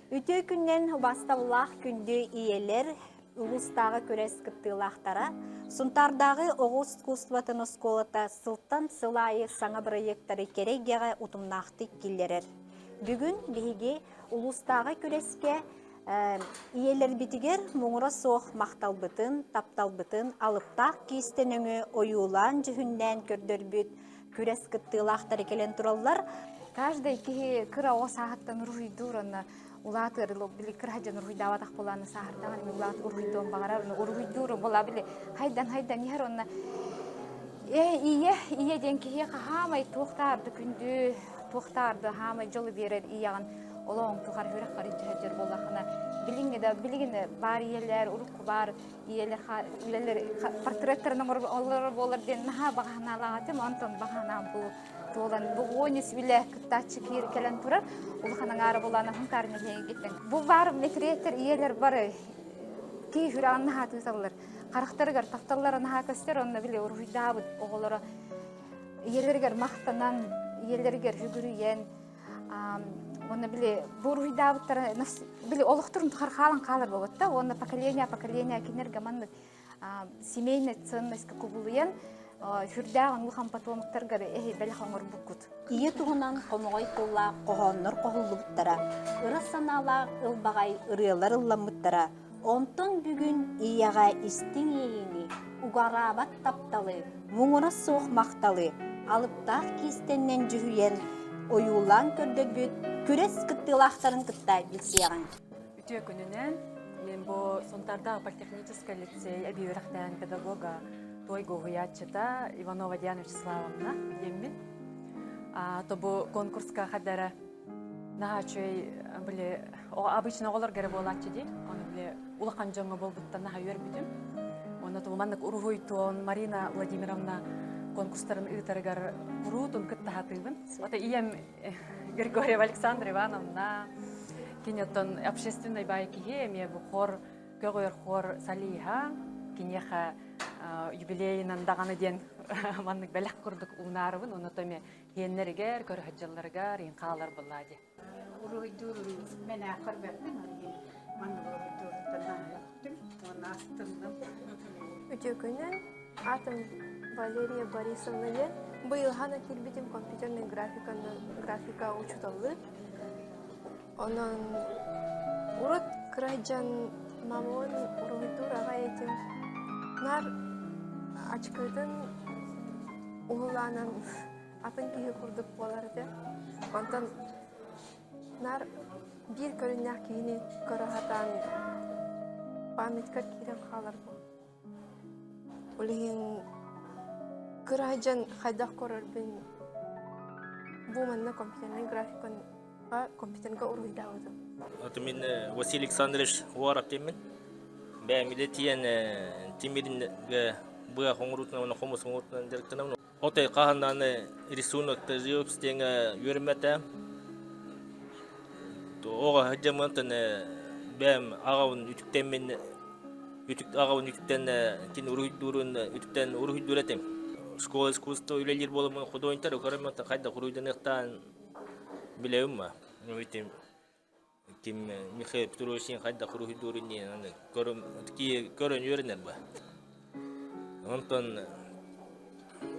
Үтүө күннэн убаастабыллаах күндү ийэлэр, улуустааҕы күрэс кыттыылаахтара, Сунтаардааҕы оҕо искусствотын оскуолата сылтан сыл аайы саҥа бырайыактары кэрэ эйгэҕэ утумнаахтык киллэрэр. Бүгүн биһиги улуустааҕы күрэскэ ийэлэрбитигэр муҥура суох махталбытын, тапталбытын алыптаах киистэ нөҥүө ойуулаан-дьүһүннээн көрдөрбүт күрэс кыттыылаахтара кэлэн тураллар. Каждый киһи кыра оҕо сааһыттан уруһуйдуур онно улаатыар били кыра дьон уруһуйдаабатах буолааны сааһырдаҕын эми улаат уруһуйдуон баҕарар онно уруһуйдуур була били хайдан хайдан иһэр онно э ийэ ийэ диэн киһиэхэ хаамай туохтаарды күндү туохтаарды хаамай дьолу биэрэр ийэҕин олоҕуҥ тухары хүрэх харый түһэрдэр буоллахына билиҥҥи да билигин баар ийэлэр урукку баар ийэлэр үлэлэр портреттарын оҥороллор буолар диэн наһаа баҕа санаалаах этим онтон баҕа санаам бу туолан бу 13 үлэ кыттааччы киир кэлэн турар улахан аҥаара буолаана Сунтаар нэһилиэгиттэн бу баар мэтириэттэр ийэлэр бары киһи сүрэҕин наһаа тыыталлар харахтарыгар тапталлара наһаа көстөр онно били уруһуйдаабыт оҕолоро ийэлэригэр махтанан ийэлэригэр сүгүрүйэн уонна били бу уруһуйдаабыттара били олохторун тухары хаалан хаалар буолбатта уонна поколение поколение кинилэргэ маннык семейная ценностька кубулуйан сүрдээх улахан потомоктарга эһи бэлэх оҥорбуккут. Ийэ туһунан хомоҕой тыллаах хоһооннор хоһуллубуттара, ыра санаалаах ылбаҕай ырыалар ылламмыттара, Онтон бүгүн ийэҕэ истиҥ иэйиини, угараабат тапталы, муҥура суох махталы алыптаах киистэннэн дьүһүйэн, ойуулаан көрдөрбүт күрэс кыттыылаахтарын кытта билсиэҕиҥ. Үтүө күнүнэн мин бу Сунтаардаах политехническай лицей эбии үөрэхтээн педагога туойга уһуйааччыта Иванова Диана Вячеславовна диэммин. То бу конкурска хадара Наһаа үчүгэй били обычно оҕолорго эрэ буолааччы дии. Ону били улахан дьоҥҥо буолбуттан наһаа үөрбүтүм. Уонна тугу маннык уруһуйтуон Марина Владимировна конкурстарын ыытарыгар куруутун кытта сатыыбын. Ото ийэм Григорьева Александра Ивановна кини оттон общественный баай киһи эмиэ бу хор көҕүөр хор Салиха киниэхэ юбилейынан даҕаны диэн маннык бэлэх курдук уунаарыбын. Онно эмиэ Иэннэригэр, көрөһөддьалларыгар иин хаалар буоллаа дии. Уруһуйдуурун мен ааххар бэрпин, маннык уруһуйдууруттан наһаа уонна астынным. Үтүө күнүн. Атым Валерия Борисовна диэн. Быйыл хана киирбитим компьютерный графиканы графика учууталлыы. Онон урут кыра дьон мамон уруһуйдуур аҕай этим. Наар ачыкытын уһулаанан атын киһи курдук буолар этэ. Онтон наар биир көрүннээх киһини көрө сатаан памятка киирэн хаалар Ол иһин кыра дьон хайдах көрөрбүн бу манна компьютернай графиканы компьютерга уруһуйдаабытым. Это мин Василий Александрович Уаров диэммин. Бэйэм идэтийэн тимирингэ быа хоҥуруутунан уонна хомус оҥоруутунан дьарыктанабын. Отой хаһан рисунок живопись диэҥҥэ үөрэммэтэ. Оҕо сылдьаммын бэйэм аҕабын үтүктэммин үтүк аҕабын үтүктэн кини уруһуйдуурун үтүктэн уруһуйдуур этим. Школа искусства үлэлиир буоламмын художниктар көрөммүн хайдах уруһуйданыахтаан билэбин ма. Этим ким Михаил Петрович хайдах уруһуйдуурун диэн көрөн көрөн үөрэнэр ба. Онтон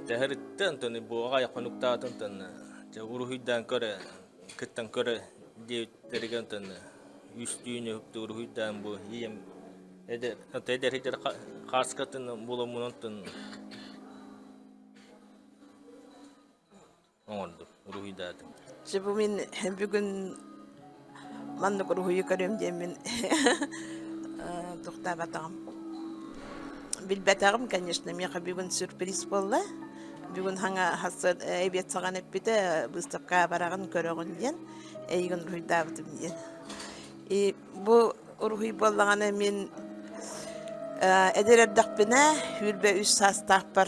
тэһэриттэн онтон бу аҕай хонуктаатын онтон дьэ уруһуйдаан көрө кыттан көрө диэбиттэригэр онтон үстүүнү уһукту уруһуйдаан бу ийэм эдэр эдэр эдэр хааскатын буламмын онтон оҥордум, уруһуйдаатым. Дьэ бу мин бүгүн маннык уруһуйу көрүөм диэммин тохтообатаҕым. Билбэтэҕим, конечно, миэхэ бүгүн сюрприз буолла. Бүгүн хаҥа эбиэт саҕана эппитэ, быыстапкаҕа бараҕын көрөҕүн диэн, эйигин уруһуйдаабытым диэн. И бу уруһуй буоллаҕына мин эдэр эрдэхпинэ, 23 саастаахпар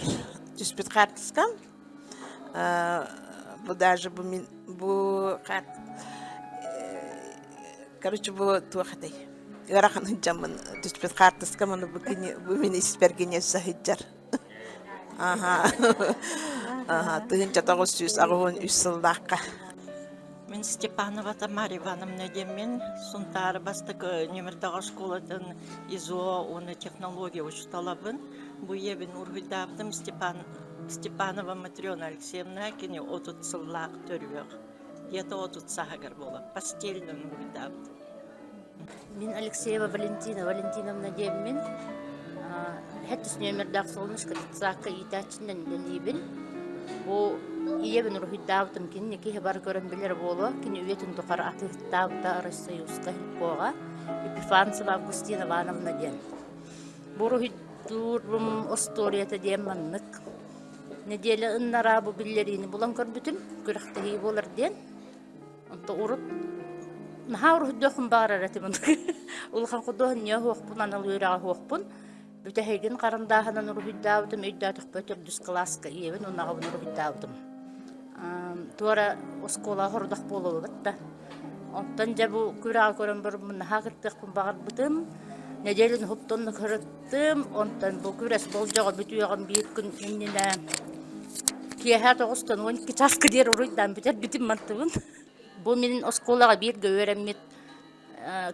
түспүт хаартыскам. Бу даже бу мин бу короче бу туох этэй ыарахан сылдьаммын түспүт хаартыскам ону бу кини бу мин испэр киниэсэ сылдьар аха аха 1983 сыллаахха. Мин Степанова Тамара Ивановна диэммин Сунтаар бастакы ньымырдаҕа оскуолатын ИЗО уонна технология учууталабын. Бу ийэбин уруһуйдаабытым Степан Степанова Матрена Алексеевна кини 30 сыллаах төрүөх. Где-то 30 сааһыгар буолар. Постельнан уруһуйдаабытым. Мин Алексеева Валентина Валентиновна диэммин сэттис нүөмэрдээх солнышко детсадка иитээччинэн үлэлиибин. Бу ийэбин уруһуйдаабытым кинини киһи бары көрөн билэр буолуо. Кини үйэтин тухары атыыһыттаабыта Россоюзка Хилпоҕа Епифанцева Августина Ивановна диэн. Бу уруһуйдуурум остуоруйата диэн маннык. Нэдиэлэ ыннараа бу биллэриини булан көрбүтүм, күрэхтэһии буолар диэн. Онто урут наһаа уруһуйдуохпун баҕарар этим улахан худуоһунньуга суохпун, анал үөрэҕэ суохпун. Бүтэһигин харандааһынан уруһуйдаабытым, өйдөөтөхпө төрдүс кылааска ийэбин уонна аҕабын уруһуйдаабытым. Туора оскуолаҕа хорудах буолуобут да. Онтон дьэ бу күрэҕи көрөн бараммын наһаа кыттыахпын баҕарбытым. Нэдиэлэни уһуктан сырыттым. Онтон бу күрэс болдьоҕо бүтүөҕүн биир күн иннинэ Киэһэ тоҕустан 12 чааска диэри уруйдаан бүтэрбитим мантыбын. Бу мин оскуолаҕа бииргэ үөрэммит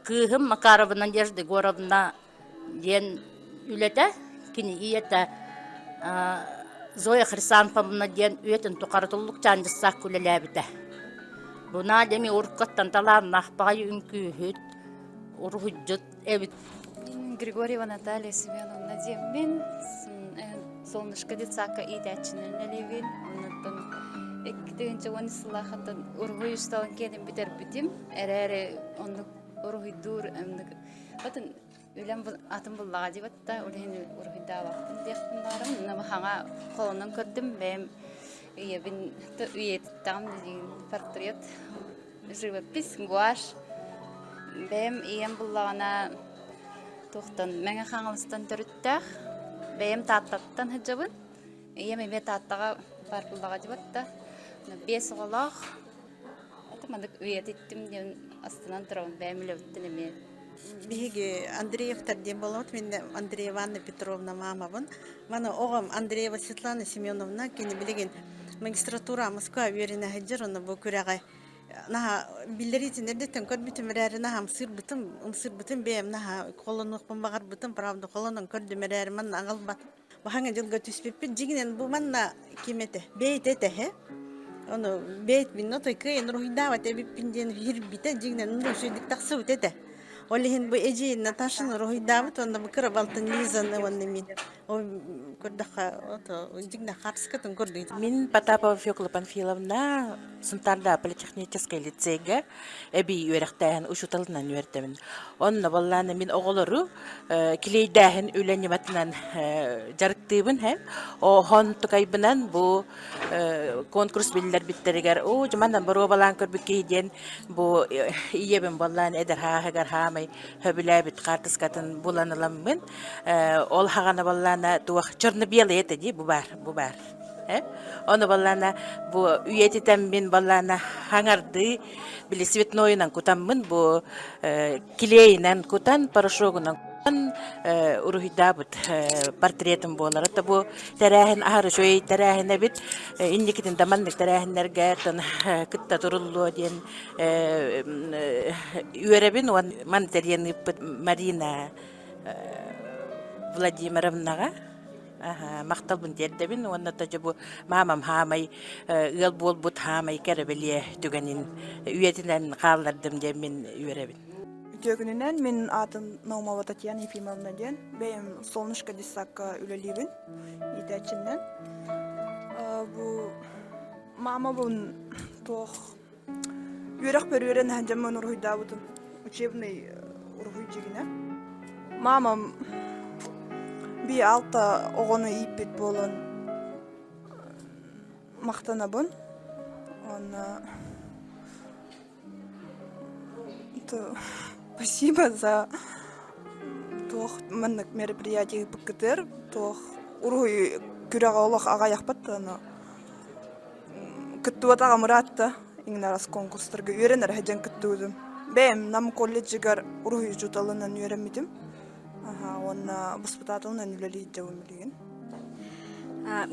кыыһым Макарова Надежда Егоровна диэн үлэтэ, кини ийэтэ Зоя Хрисанфовна диэн үйэтин тухары туллукчаан дьыссаакка үлэлээбитэ. Бу Надя эмиэ уруккуттан талааннаах баҕайы үҥкүүһүт, уруһуйдьут эбит. Григорьева Наталья Семеновна диэммин Солнышко детсадка иитээччинэн үлэлиибин. Оннуттан 2010 сыллаахыттан уруһуй усталын киэнин бүтэрбитим. Эрээри оннук уруһуйдуур оннук атын үлэм атын буллаҕа дии батта ол иһин уруһуйдаабаппын диэхпин баҕарабын. Онно хаҥа холонон көрдүм бэйэм ийэбин үйэтиттэҕим билигин портрет Живопись, гуашь. Бэйэм ийэм буллаҕына туохтан Мэҥэ Хаҥаластан төрүттээх. Бэйэм Тааттаттан сылдьабын. Ийэм эмиэ Тааттаҕа баар буллаҕа дии да. Биэс оҕолоох. Это маннык үйэтиттим диэн астынан турабын бэйэм үлэбиттэн эмиэ. Биһиги Андреевтар диэн буолабыт. Мин Андреева Анна Петровна маамабын. Маны оҕом Андреева Светлана Семеновна кини билигин магистратура Москва үөрэнэ сылдьар, онно бу күрэҕи наһаа биллэриитин эрдэттэн көрбүтүм эрээри наһаа ымсыырбытым, ымсыырбытым бэйэм наһаа холонуохпун баҕарбытым, правда холонон көрдүм эрээри манна аҕалбатым. Баһаҥа дьылга түспүппүт дьиҥинэн бу манна ким этэ? Бэйэтэ этэ һэ. Ону бэйэт мин отой кыайан уруһуйдаабат эбиппин диэн иһирбитэ дьиҥинэн уруһуйдук тахсыбыт этэ. Ол иһин бу эдьиийин Наташаны уруһуйдаабыт уонна бу кыра балтын Лизаны уонна мин көрдөххө дьиҥнээх хаартыскатын көрдүм. Мин Потапова Фёкла Панфиловна Сунтаардаах политехническай лицейгэ эбии үөрэхтээһин учууталынан үөрдэбин. Онно буоллаана мин оҕолору килиэйдээһин үлэ ньыматынан дьарыктыыбын һэ. Оһон тукайбынан бу конкурс биллэрбиттэригэр оо дьуманан боруобалаан көрбүт киһи диэн бу ийэбин буоллаан эдэр хааһыгар хаамай хөбүлээбит хаартыскатын булан ыламмын ол хаҕана буоллаана туох черно-белый это дии бу баар бу баар ону буоллаана бу үйэтитэммин буоллаана хаҥардыы били цветнойунан кутаммын бу килиэйинэн кутан порошогунан кутан уруһуйдаабыт портретым буолар это бу тэрээһин аһары үчүгэй тэрээһин эбит инникитин да маннык тэрээһиннэргэ кытта туруллуо диэн үөрэбин уон ман тэрийэн ыыппыт Марина Владимировнаҕа махталбын тиэрдэбин уонна то бу маамам хаамай ыал буолбут хаамай кэрэбилиэ түгэнин үйэтинэн хааллардым диэн мин үөрэбин. Үтүө күнүнэн мин аатым Наумова Татьяна Ефимовна диэн. Бэйэм Солнышко детсадка үлэлиибин иитээччиннэн. Бу мамабын туох Үөрэхпэр үөрэн сылдьаммын уруһуйдаабытым. Учебный уруһуй дьигинэ. Мамам бии алта оҕону ииппит буолан махтанабын. Уонна спасибо за туох маннык мероприятие ыыппыккытыгар туох уруһуй күрэҕэ олох аҕайахпыт да но Кыттыбатаҕым ыраатта, иҥнэрас конкурстарга үөрэнэр сылдьан кыттыбытым. Бэйэм Нам колледжыгар уруһуй учууталынан үөрэммитим. Уонна воспитателынан үлэлии сылдьабын билигин.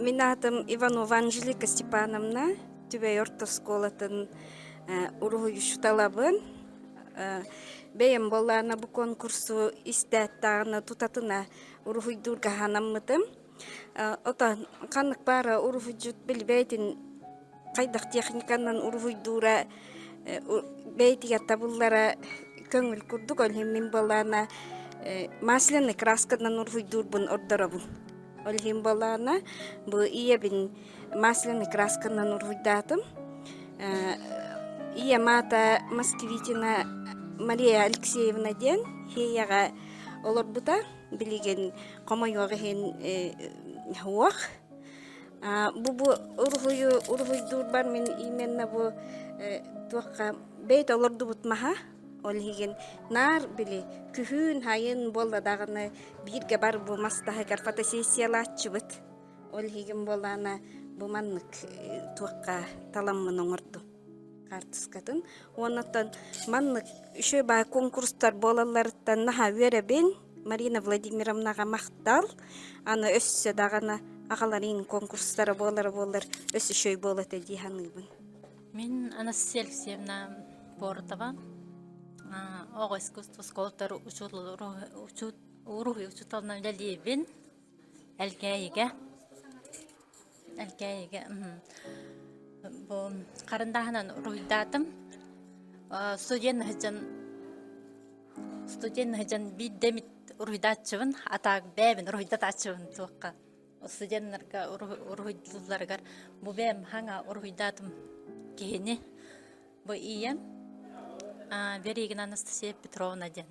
Мин аатым Иванова Анжелика Степановна, Түбэй орто оскуолатын Уруһуйдьуталабын. Бэйэм буоллаҕына бу конкурсу истээт даҕаны тутатына уруһуйдуурга санаммытым. Отон ханнык баара уруһуйдьут билбэйтин хайдах техниканан уруһуйдуура бэйэтигэр табыллара көҥүл курдук ол иһин мин буоллаҕына масляный красканан уруһуйдуурбун ордоробун. Ол иһин буоллаҕына бу ийэбин масляный красканан уруһуйдаатым. Ийэм аата Москвитина Мария Алексеевна диэн Хиэйэҕэ олорбута. Билигин хомойуох иһин уох. Бу бу уруһуйу уруһуйдуурбар мин именно бу туохха бэйэтэ олордубут маһа. Ол иһигин наар били күһүүн хайын буолла даҕаны бииргэ бар бу мас таһыгар фотосессиялааччыбыт. Ол иһигин буолаана бу маннык туохха таламмын оҥордум хаартыскатын. Уоннаттан маннык үчүгэй баай конкурстар буолалларыттан наһаа үөрэбин. Марина Владимировнаҕа махтал. Аны өссө даҕаны аҕаларын конкурстара буолара буоллар өссө үчүгэй буолуо этэ дии саныыбын. Мин Анастасия Алексеевна Поротова оҕо искусство школатыгар уруһуй учууталынан үлэлиибин. Элгээйигэ Элгээйигэ бу харандааһынан уруһуйдаатым. Студент сылдьан студент сылдьан биирдэ эмит уруһуйдааччыбын, а так бэйэбин уруһуйдатааччыбын туохха студеннарга уруһуйдуулларыгар бу бэйэм хаҥа уруһуйдаатым киһини. Бу ийэм Веригина Анастасия Петровна диэн.